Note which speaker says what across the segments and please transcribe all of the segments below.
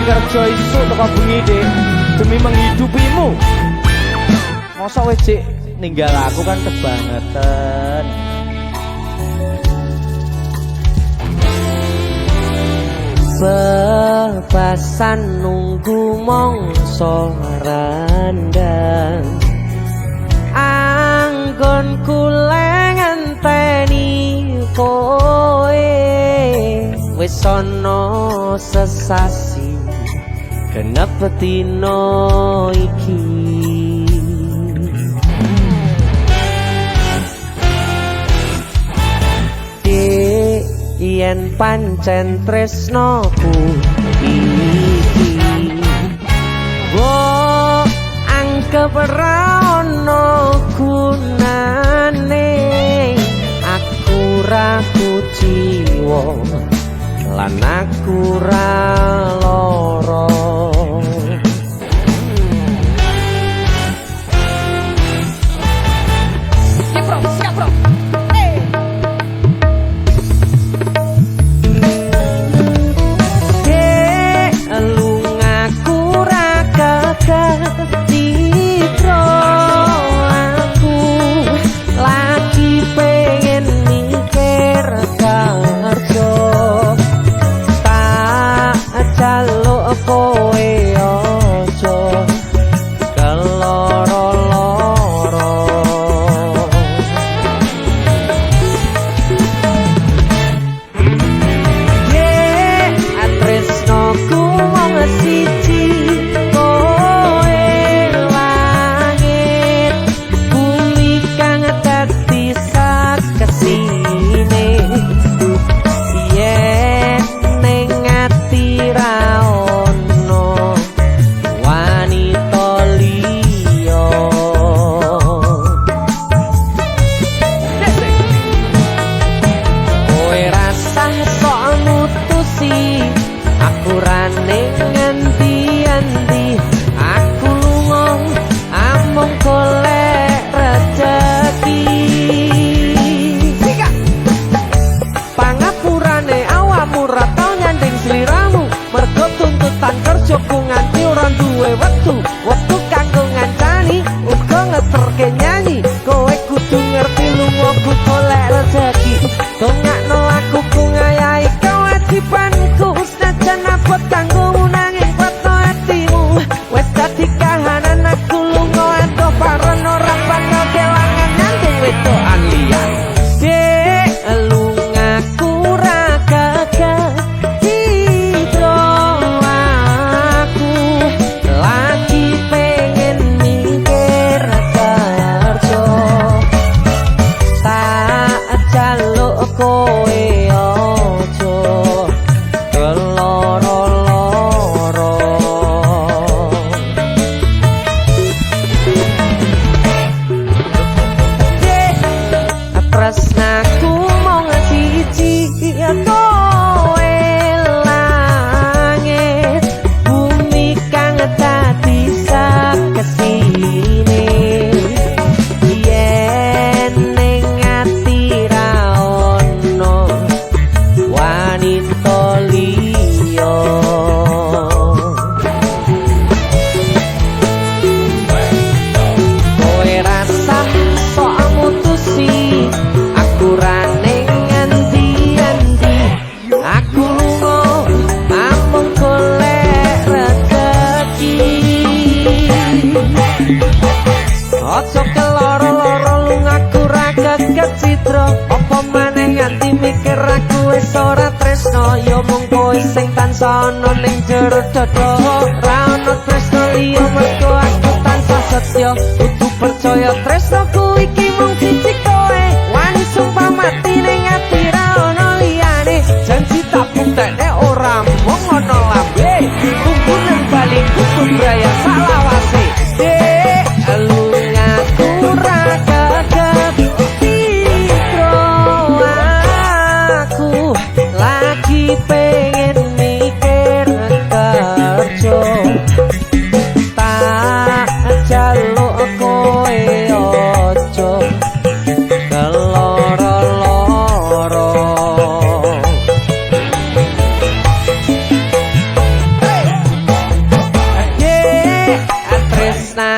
Speaker 1: kerja isuk teko bengi, Dik, demi menghidupimu. Masa wis cik ninggal aku kan kebangetan.
Speaker 2: Bebasan nunggu mongso randang, anggonku ngenteni kowe. Wis ana sesasi genep dina iki. Yen pancen tresnoku iki mbok anggep ra ono gunane, aku ra kuciwa lan aku ra lara.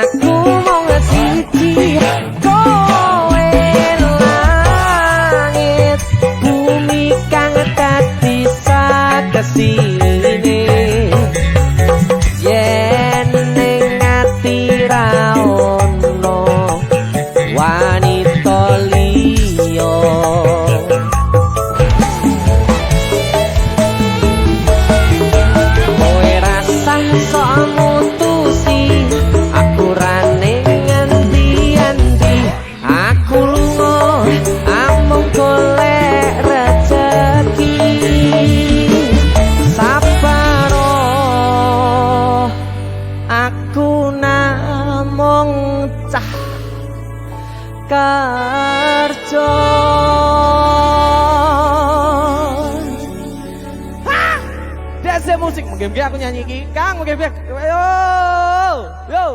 Speaker 2: Aku mung siji, kowe langit bumi kang dadi saksine. Yen ning ati ra ono wanita liya. Kowe rasah sok mutusi aku, rane ngendi-endi. Aku lunga amung golek rejeki. Sabaro, aku namung cah kerja.
Speaker 1: DC musik mungkin aku nyanyi iki. Kang mungkin. Yo. Yo.